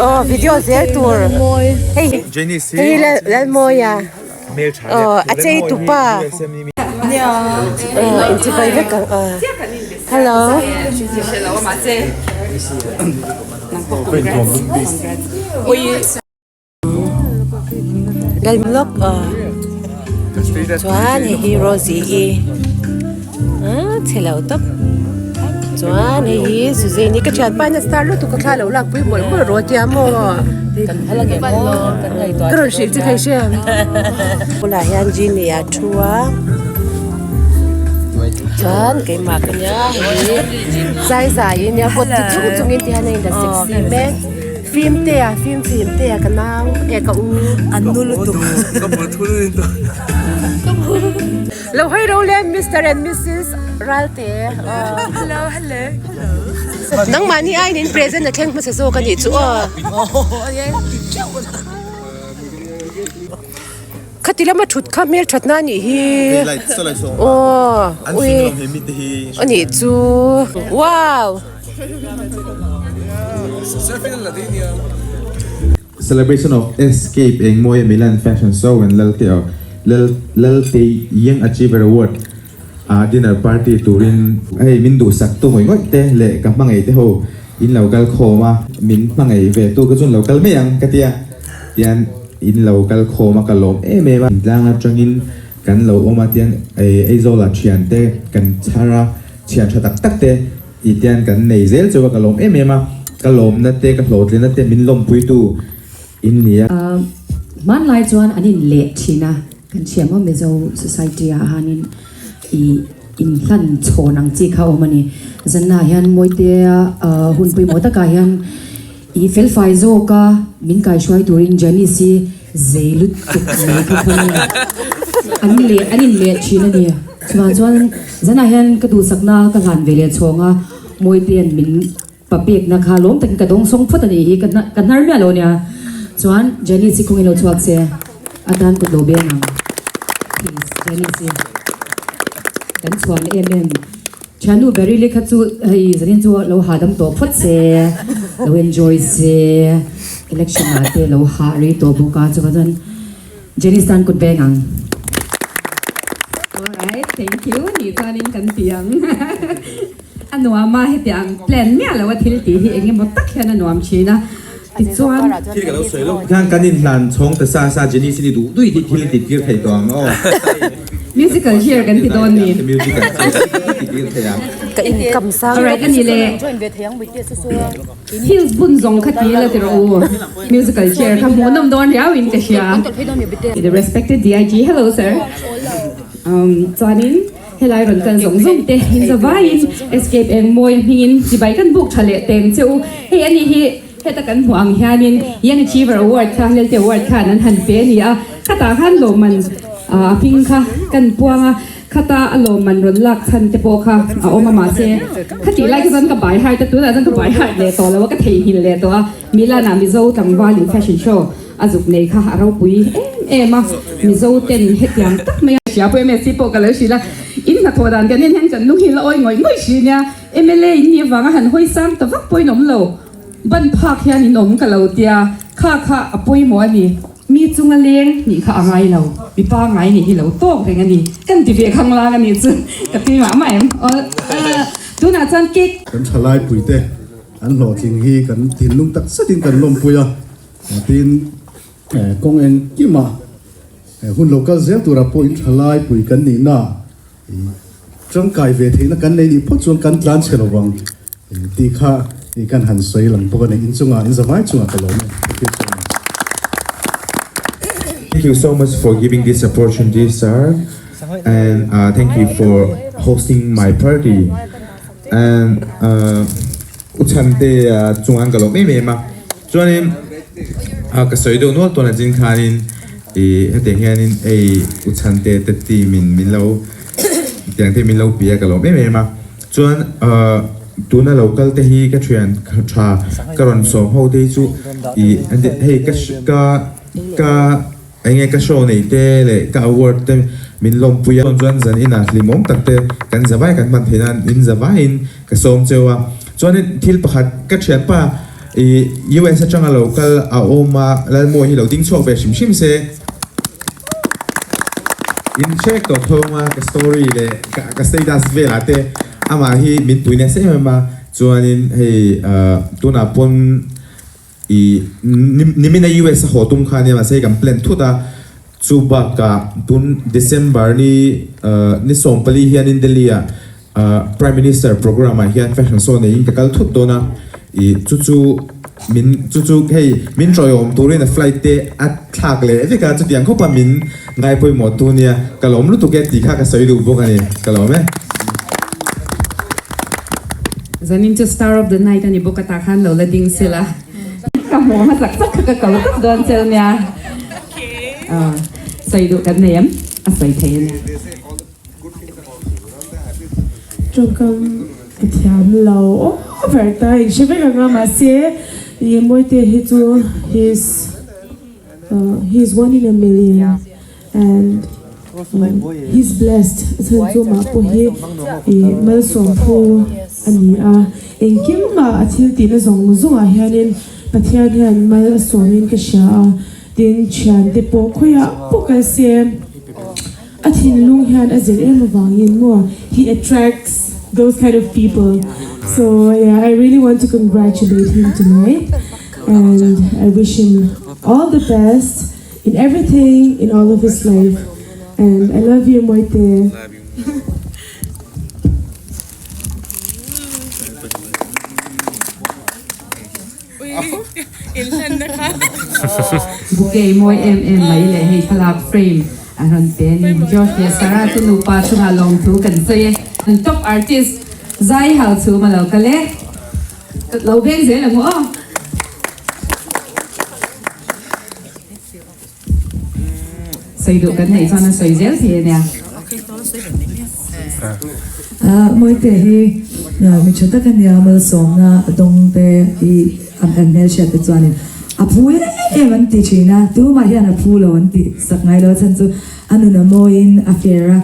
Aw video zel tur hei hei Lalmawia aw a chei tupa aw inchibai vek ang aw hello. Lalmlawk aw chuan hei hi Rosie i ah chhe lo tawp chuan hei hi Suzanne i ka thianpa hian a star lutuk a thla lo lakpui mawlh mawlh rawh a tia maw ka rawn hrilh che thei hria bulah hian Genie a thu a chuan keimah ka nia hei hi zai zai in nia kawt ti chung chungin ti hian a in la sexy mek. Fim te a fim fim te a ka nau e ka u. An nu lutuk. Ka bul thul in to. Lo hawi ro le Mister and Missus Ralte. Hello hello hello. Nangmahni aiin in present a thleng hmasa zawk a nih chu aw. Khati lama thut kha hmel that na nih hi. Aw ui a nih chu wow. Celebration of Escape Engmawia Milan Fashion Show and Lalte of Lalte Young Achiever Award ah dinner party turin hei min duhsak tu ngawih ngawih te leh ka hmangaih te ho in lo kal khawm a, min hmangaih ve tu ka chuan lo kal mai ang ka tia tian in lo kal khawm a ka lawm em em a, intlang atangin kan lo awm a tian Aizawl ah thian te kan chhar a. Chhian tha tak tak te i tian kan nei zel chauh a, ka lawm em em a, ka lawmna te ka hlawhtlinna te min lawmpuitu in ni a. Hmanlai chuan an in leh thin a, kan thiam maw Mizo society ah hanin i inhlan chhawn ang chi kha a awm a ni. Zanna ah hian Mawitea hun pawimawh takah hian i felfai zawk a, min kaihruai turin Janice hi zei lutuk mai kha khaw nge an leh an in leh thin a ni. Chuvang chuan zanah hian ka duhsakna ka hlan ve leh chhawng a, Mawitean min pa pekna kha lawm takin ka dawng sawng phawt a nih hi, ka ka hnar miah lo nia. Chuan Janice hi khawngin lo chhuak che, atan kut lo beng ang. Please Janice hi kan chhuan em em. Thiannu Beryl-i kha chu hei zanin chu lo hahdam tawh phawt se, lo enjoy se, election ah te lo hah rei tawh bawk a, chuvang chuan Janice tan kut beng ang. Alright, thank you nih chuanin kan ti ang. A nuam a, heti ang plan miah lo a thil tih hi eng emaw tak hian a nuam thin a, tichuan. Thil ka lo sawi lawk hian kan inhlan chhawng ta sa sa Janice i ni duh duih hi thil i tir thei tawh ang aw. Musical chair kan ti dawn ni. Musical chair i ti tir thei ang. Ka income sang Alright a ni le. Heels bun zawng kha ti la ti rawh u. Musical chair kha hmuhnawm dawn riau in ka hria. The respected DIG hello sir. Um chuanin helai rawn kal zawng zawng te in zavaiin Escape Engmawi a hmingin chibai kan buk tha leh teng che u. Hei ani hi Heta kan hmuh ang hianin Young Achiever Award kha Lelte Award khan an han pe a ni a, khatah khan lawmman a hming kha kan puang a, khata a lawmman rawn lak chhan te pawh kha a awm a, mahse khatih lai kha chuan ka bai heart a, tunah chuan ka bai heart leh tawh lo a, ka theihnghilh leh tawh a, Milan ah Mizo tlangval in fashion show a zuk nei kha a ropui em em a, Mizo ten hetiang tak mai a. Hria pawh MSC pawh ka lo hrilh a, in hnathawh dan kan en hian kan lung hi la awi ngawih ngawih hri nia, mla in nih avanga han hawi sang ta vak pawhin awm lo. Ban phak hian in awm ka lo tia, kha kha a pawimawh a ni. Mi chunga leng nih kha a ngai lo, mi pangai nih hi lo tawk reng a ni. Kan ti ve khang lang a nih chu ka ti mah mah em. Aw tunah chuan cake. Kan thalaipuite an hlawhtling hi kan thinlung tak zetin kan lawmpui a, tin kawng engkima hun lo kal zel turah pawh in thalaipui kan nihna Tangkai ve theihna kan nei nih phawt chuan kan tlan chhe lo vang tih kha kan han sawi lang bawk a ni. Inchungah, inzavai chungah ka lawm e. Thank you so much. Thank you so much for giving this opportunity sir and thank you for hosting my party and u chhante chungan ka lawm em em a chuanin ka sawi deuh nual tawn a chin khanin ih hetiang hianin ei u chhante te team in min lo tiang te min lo pi a ka lawm em em a chuan tuna lo kal te hi ka thian tha ka rawn sawm ho te hi chu ih hei ka ka ka enge ka show nei te leh ka award te min lawmpui a chuan zan inah hlimawm tak te kan zavai kan hman theih nan in zavaiin ka sawm cheu a. Chuanin thil pakhat ka thianpa i US atanga lo kal a awm a, Lalmawi hi lo ding chhuak ve hrim hrim se. In check tawh thawng a ka story leh ka status velah te amah hi min pui nasa em em a, chuanin hei tunah pawn i nimina US a haw tum kha ania mahse hei kan plan thut a, chu bakah tun December ni ni 14 hianin Delhi ah Prime Minister programme ah hian fashion show neiin ka kal thut dawn a, ih chu chu min chu chu hei min tawiawm turin a flight te a thlak leh vek a, chutiang khawpa min ngai pawimawh tu nia ka lawm lutuk e tih kha ka sawi duh bawk a ni, ka lawm e. Zanin chu star of the night a ni bawk a tah khan lo la ding sela. Ka hmuh hmasak tak kha ka ko tak dawn cheu nia. Sawi duh kan nei em? A sawi thei a nia. Tawngkam ka thiam lo over ta in hre vek ang a mahse ih Mawite hi chu he's he's one in a million and he's blessed a chhan chu mah pawh hi ih malsawm phu a ni a engkim mah a thil tihna zawng zawng ah hianin Pathian hian mal a sawmin ka hria a tin thiante pawh khawiah pawh kal se. A thinlung hian a zir em avangin maw he attracts those kind of people so yeah I really want to congratulate him tonight and I wish him all the best in everything in all of his life and I love you Mawite. Bouquet mawi em em mai leh hei thlalak frame an rawn pe a ni. Josh leh Sarah te nupa chungah lawmthu kan sawi e. An top artist zai hau chhum a lo kal e. Ka lo veng zel ang u aw. Sawi duh kan neih chuan a sawi zel thei a nia. Mawite hi mi tha tak a nia, malsawmna dawng te hi an hmelhriat te chuanin a phu em em an ti thin a, tumah hian a phu lo an tih sak ngai lo a chhan chu a nun a mawiin a fair a,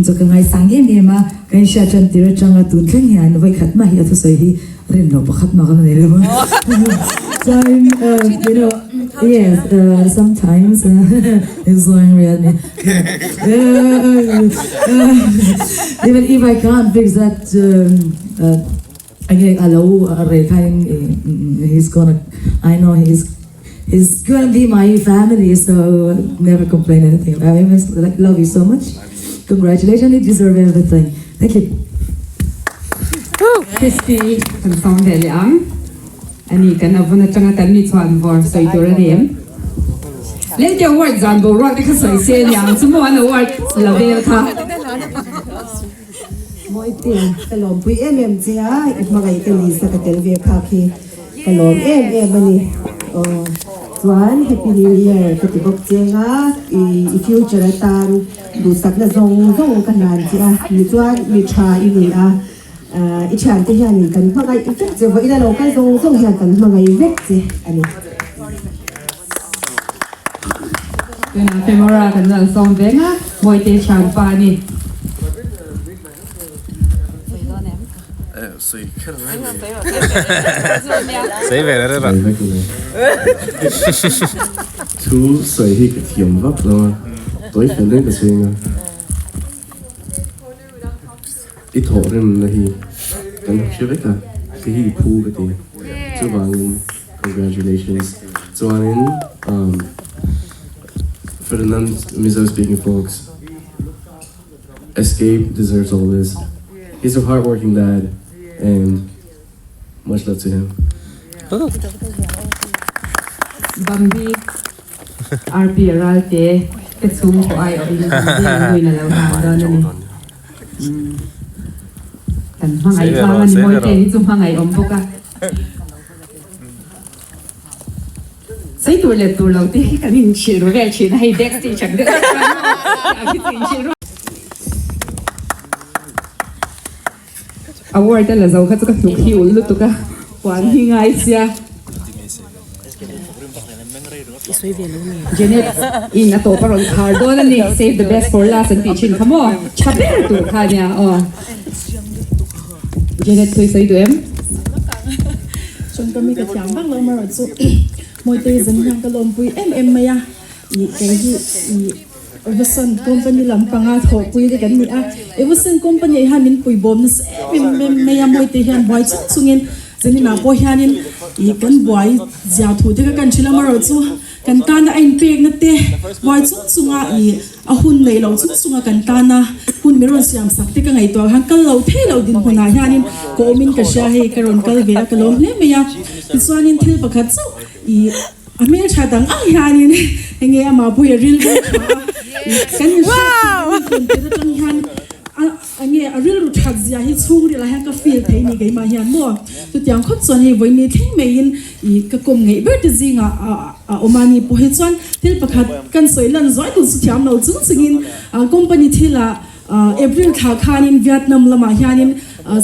chu ka ngaisang em em a, ka inhriat tan tir atanga tun thleng hian vawikhat mah hi a thusawi hi rin loh pakhat mah ka la nei lo a chuanin you know yes sometimes it's going real me even if I can't fix that enge a lo rei khain he's gonna I know he's he's gonna be my family so never complain anything about him love you so much congratulations you deserve everything thank you. Christy kan sawm ve leh ang. Ani kan avun atanga kan mi chhuan vawr sawi tur a ni em? Lente award zan boruak te kha sawi se a niang chu maw an award la vel kha. Mawite, ka lawmpui em em che a, i hmangaih ka Lisa ka tel ve phak hi ka lawm em em a ni. Aw chuan Happy New Year ka ti bawk cheng a, i future atan Duhsakna zawng zawng ka hlan che a, ni chuan mi tha i ni a, i thiante hianin kan hmangaih vek che, vawiin a lo kal zawng zawng hian kan hmangaih vek che a ni. Tunah Femora kan rawn sawm veng a, Mawite thianpa a ni. Thu sawi hi ka thiam vak lo a, tawi fel reng ka chheng a. I thawhrimna hi kan hre vek a, hei hi i phu ka ti. Chuvangin congratulations. Chuanin for the non-Mizo speaking folks, Escape deserves all this. He's a hardworking lad and much love to him. Bambi RP Ralte te chhung pawh ai awh in Bambi an nuin a lo hlan dawn a ni. Kan hmangaih vang a ni mawi te hi chu hmangaih awm bawk a. Sei tur leh tur lo te hi kan inchhilh ru vel thin a, hei backstage ang deuh vek chuan a hi chu inchhilh ru. Award a la zo kha chu ka hnuk hi ulh lutuk a, puan hi ngai sia. Janet in a tawp a rawn khar dawn a ni, save the best for last an tih thin kha maw, tha ber tur kha ania aw. Janet sawi sawi duh em? Tawngkam hi ka thiam vak lo amarawh chu Mawitei zan hian ka lawmpui em em mai a, ih kei hi ih Evason company lam panga thawhpui te kan ni a, Evason company ah hian min puibawm nasa em em mai a, Mawitei hian buai chung chungin zaninah pawh hianin ih kan buai zia thu te kha kan hrilh a amarawh chu kan tana a inpekna te buai chung chunga ih A hun neih loh chung chunga kan tana hun min rawn siam sak te ka ngaihtuah khan kal lo thei lo dinhmunah hianin ka awmin ka hria hei ka rawn kal ve a ka lawm hle mai a. Tichuanin thil pakhat chauh ih a hmeltha dang ang hianin enge amah pawh hi a rilru tha a ih kan inhriat kan intawn tir atang hian a Enge a rilru that zia hi chhungril ah hian ka feel thei ni keimah hian maw? Chutiang khawp chuan hei vawiin ni thleng maiin ih ka kawm ngeih ber te zingah a awm a ni pawh hi chuan thil pakhat kan sawi lan zuai tur chu thiam lo chung chungin company thilah April thla khanin Vietnam lamah hianin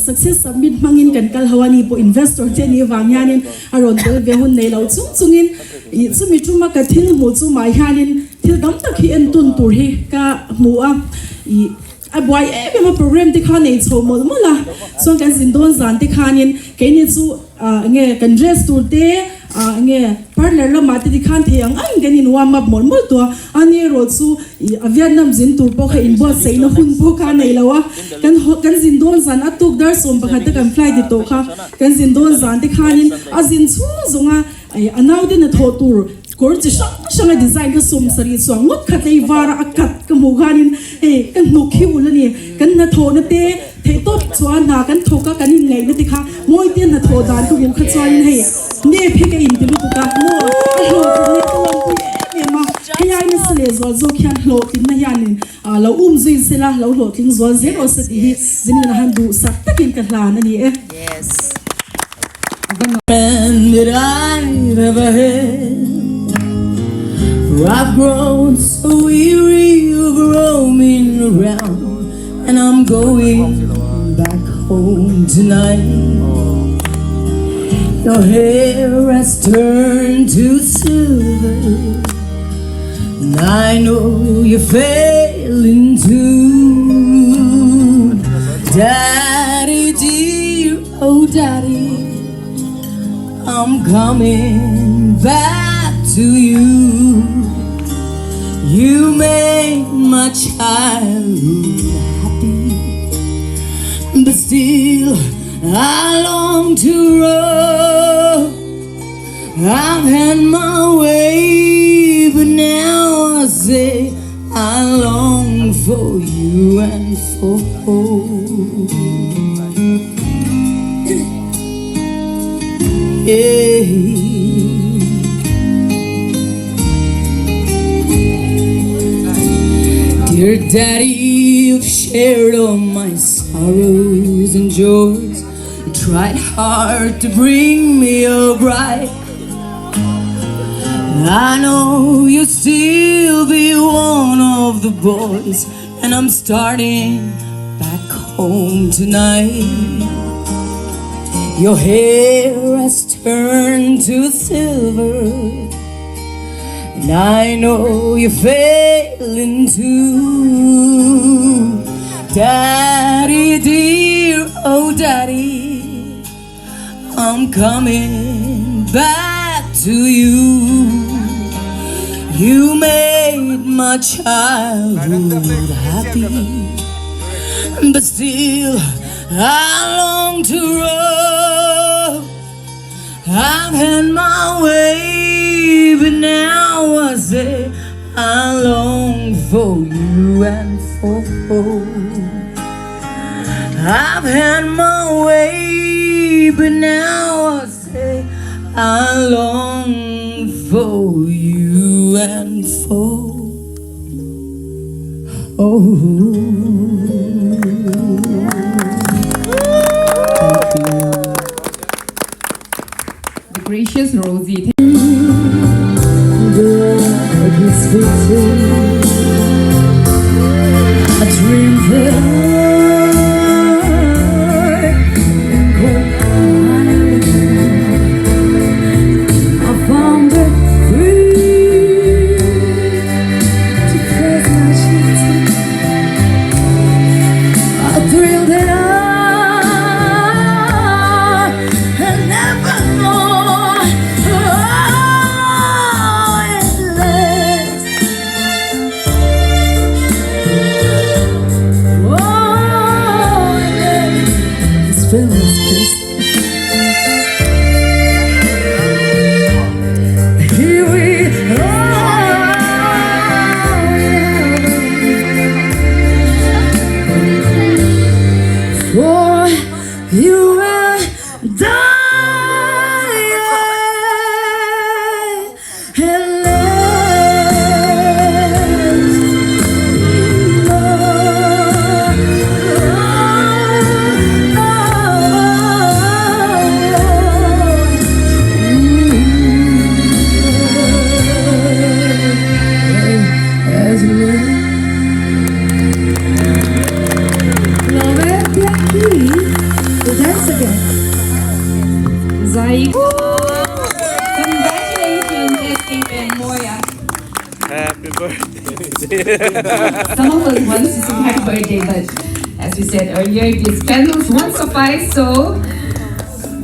success submit hmangin kan kal ho a ni pawh investor te anih avang hianin a rawn tel ve hun nei lo chung chungin ih chumi tuma ka thil hmuh chu mah hianin thil tam tak hi entun tur hi ka hmu a ih A buai em em a program te kha nei chho mawlh mawlh a, chuan kan zin dawn zan te khanin keini chu enge kan dress tur te enge parlour lamah te tikhan thei ang angin kan in warm up mawlh mawlh tawh a, ani erawh chu a Vietnam zin tur pawh kha inbuatsaihna hun pawh kha a nei lo a, kan kan zin dawn zan a tuk dar 11 te kan flight ti tawh kha kan zin dawn zan te khanin a zin chhung zawng a a naute hnathawh tur Kawr chi hrang hrang a design kha 70 chuang ngawt kha tlei var a a cut ka hmuh khanin hei ka hnuk hi ulh a ni. Kan hnathawhna te theihtawp chuan hna kan thawk a kan inngaihna te kha Mawite hnathawh dan ka hmuh kha chuanin hei nep hi ka inti lutuk a maw a hlawhtlinna ka lawmpui em em a hei ai nasa leh zual zawk hian hlawhtlinna hianin lo um zui sela lo hlawhtling zual zel rawh se tih hi Zinglana han duhsak takin ka hlan a ni e. Friend that I've ever had For I've grown so weary of roaming around And I'm going back home tonight Your hair has turned to silver And I know you're failing too Daddy dear, oh daddy I'm coming back to you You made my childhood happy But still I long to roam I've had my way But now I say I long for you and for home Yeah. Dear Daddy, you've shared all my sorrows and joys. You tried hard to bring me a bride. I know you'll still be one of the boys, and I'm starting back home tonight. Your hair has turned to silver, and I know you're failing too. Daddy dear, oh daddy, I'm coming back to you. You made my childhood happy, but still I long to roam. I've had my way, but now I say I long for you and for home. I've had my way, but now I say I long for you and for home. Thank you. The gracious Rosie. Lawm e, Biakki, we dance again. Zai. Congratulations Escape and Moya. Happy birthday. Some of us want to sing happy birthday but as we said earlier these candles won't suffice so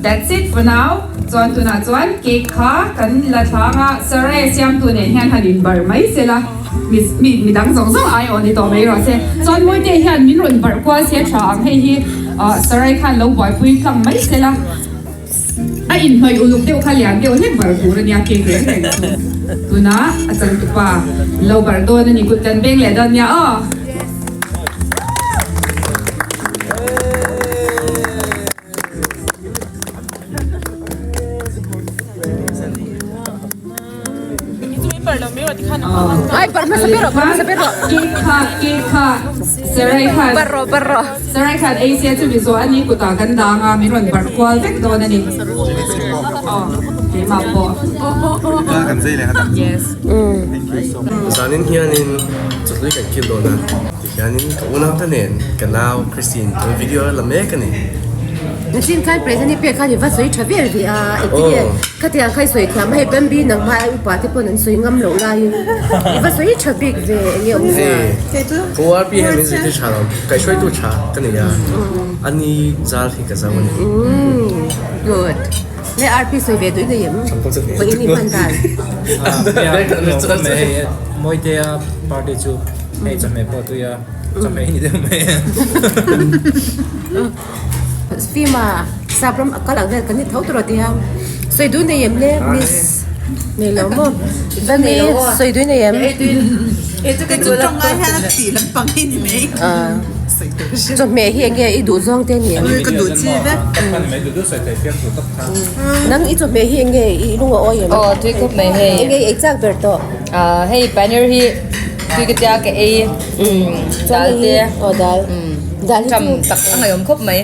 that's it for now. Chuan tunah chuan cake kha kan la thlang a, Sarai siamtu nen hian han inbarh mai sela mi mi midang zawng zawng ai aw ni tawh mai rawh se. Chuan Mawite hian min rawn barh kual se tha ang hei hi Sarai khan lo buaipui tlang mai sela a inhnawih uluk deuh kha lian deuh hlek barh tur a nia cake reng reng chu. Tunah a changtupa lo barh dawn a ni kut kan beng leh dawn nia aw. Sarai khan ei sia chu mi zawh a ni kutah kan dang a min rawn barh kual vek dawn a ni aw keimah pawh yes. Zanin hianin chawhlui kan kil dawn a tihianin ka unau te nen ka nau Christine tun video a la mek a ni. Nichin khan present i pek khan i va sawi tha vel ve a engtin nge khatiang kha i sawi thiam a hei Bambi nang hma ai upa te pawn an sawi ngam loh laiin i va sawi tha bik ve enge awm zia. Ka URP hian min zirtir tha lo kaihhruaitu tha ka nei a ani zal hi ka zo a ni. Good. Nge RP sawi ve duh i nei em? Vawiin i hman dan. Mawitea party chu hei chawhmeh pawh tui a chawhmeh hi ni deuh mai a. Fima sap ram a kal ang vel kan ni tho tur a tia sawi duh nei em le miss nei lo maw Vani sawi duh nei em chawhmeh hi enge i duh zawng te ni em nang i chawhmeh hi enge i lung a awi em enge i ei chak ber tawh hei paneer hi tui ka tia ka ei dal te aw dal dal hi chu tak a ngaihawm khawp mai.